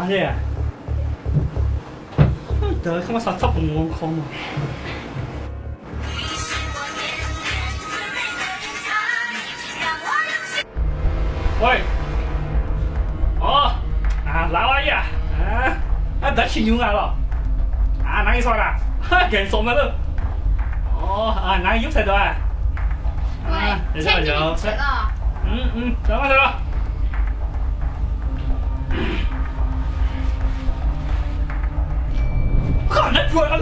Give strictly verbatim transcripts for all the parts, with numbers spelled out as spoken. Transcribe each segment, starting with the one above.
Ye. Da kama sa tsap ngong kong ma. Woi. Oh, ah, la wa ya. Ah, ah, da shi yu nga lo. Ah, nang i so da. Ha, gen so ma lo. Oh, ah, nang yu sa do a. 喂，啊，前几名去了。嗯，嗯，走吧，走吧。看那转。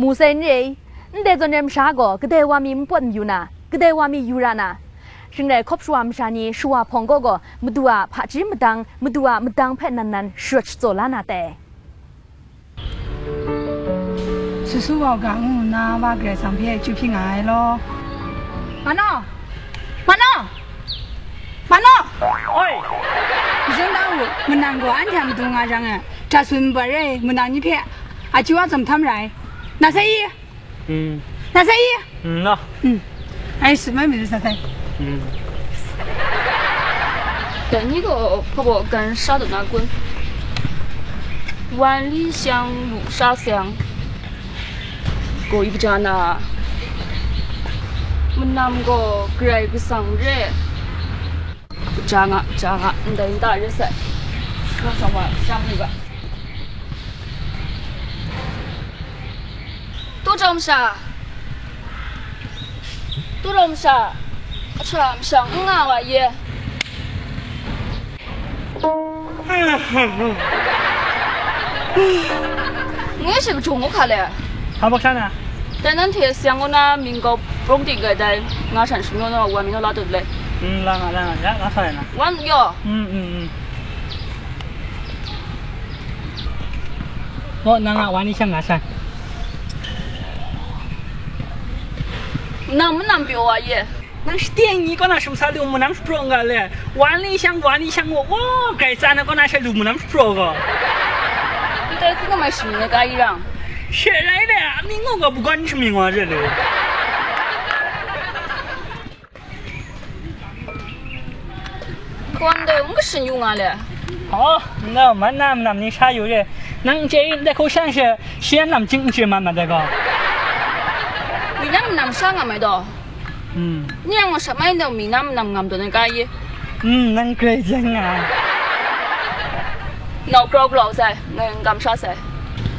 Mu sai n re, ndai zawn ai masha gaw kadai wa mi npawt n yu na, kadai wa mi yu ra na, shing rai hkawp shawa masha ni shawa hpawng kaw gaw Madu a hpaji madang, Madu a madang hpe nan nan sharawt shatsaw la na tai. Susu wau ga ngu nna wa Karai Kasang hpe chyu hpyi nga ai law. Mano! Mano! Mano! Oi! Mazin da u, manang gaw anhte a matu nga jang e, hta sut mabat re ai, manang ni hpe a chyu a tsawm htam rai. Na sai i? Mm. Na sai i? Mm, na. Mm. Ai, sut mai mi sa sai. Mm. Dai ni gaw hpabaw gan sha dat na kun? Wan li shang lu sha seng. Gaw i kaja na, manam gaw Karai Kasang re. Kaja nga, kaja nga, ndai nta re sai. Nang shawng wa, shang lu ga. Tawjaw masha, tawjaw masha, a hta mashang n nga wa ye. Ngai she kajung u hka le. Hpa bak sha na? Dai nanhte Siang kaw na Mingkau prawng ting gai dai, nga shan shingnaw naw, wan mi naw la dut le. Mm, la nga, la nga, ya, nga sa ya na. Wan yaw. Mm, mm, mm. Gaw, nang a wa ni shang nga sha. Nang manam pyaw wa ye. Nang shading ni kaw na shum sa lu mu nang shapraw nga le. Wa ni shang, wa ni shang gaw, gaw, grai tsa na kaw na sha lu mu nang shapraw gaw. Ndai hku na mai shami na ka i rang. She rai le, a mi ngu gaw, bugwan shami nga re lu. Kawan dai, n kashin yu nga le. Oh, no, man na manam ni sha yu re. Nang chye i, ndai hku shang she, shi yan lam ching n chye mat mat dai gaw. Mi nang manam sha nga mai daw. Hmm. Ni yang gaw sha mai daw, mi nang manam ngam daw na ka i? Hmm, nang grai jen nga. Nau grau grau sai, ngai n kamsham sai.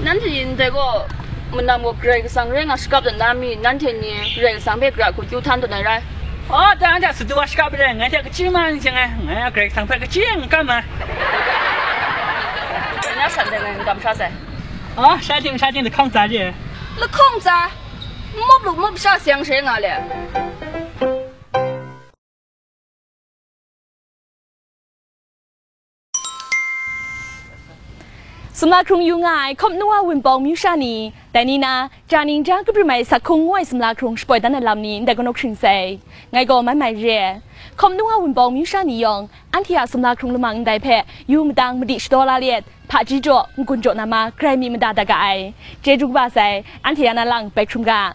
Nanhte ni ndai gaw, manam gaw Karai Kasang rai nga shakap dat na mi, nanhte ni Karai Kasang hpe gara hku kyu htan dat na rai. Oh, dang da sadu wa shakap ai, ngai hte kachyi ma n chye ai, ngai a Karai Kasang hpe kachyi n kam ai. Ngai na san dai ngai n kamsham sai. Oh, sha ting, sha ting, lahkawng tsa re. Lahkawng tsa? N mup lu mup sha seng she nga le. Sumla hkrung yu nga ai Hkawm Nua Wunpawng myu sha ni, dai ni na, ja ning ja kabrim ai sak hkung ngu ai sumla hkrung shapoi dan ai lam ni ndai kanu hkring sai. Ngai gaw mai mai re. Hkawm Nua Wunpawng myu sha ni yawng, anhte a sumla hkrung lamang ndai hpe, yu madang madi shadaw la let, hpaji jaw, n-gun jaw na ma, grai mi mada dat ga ai. Chyeju kaba sai, anhte ya na lang bai hkrum ga.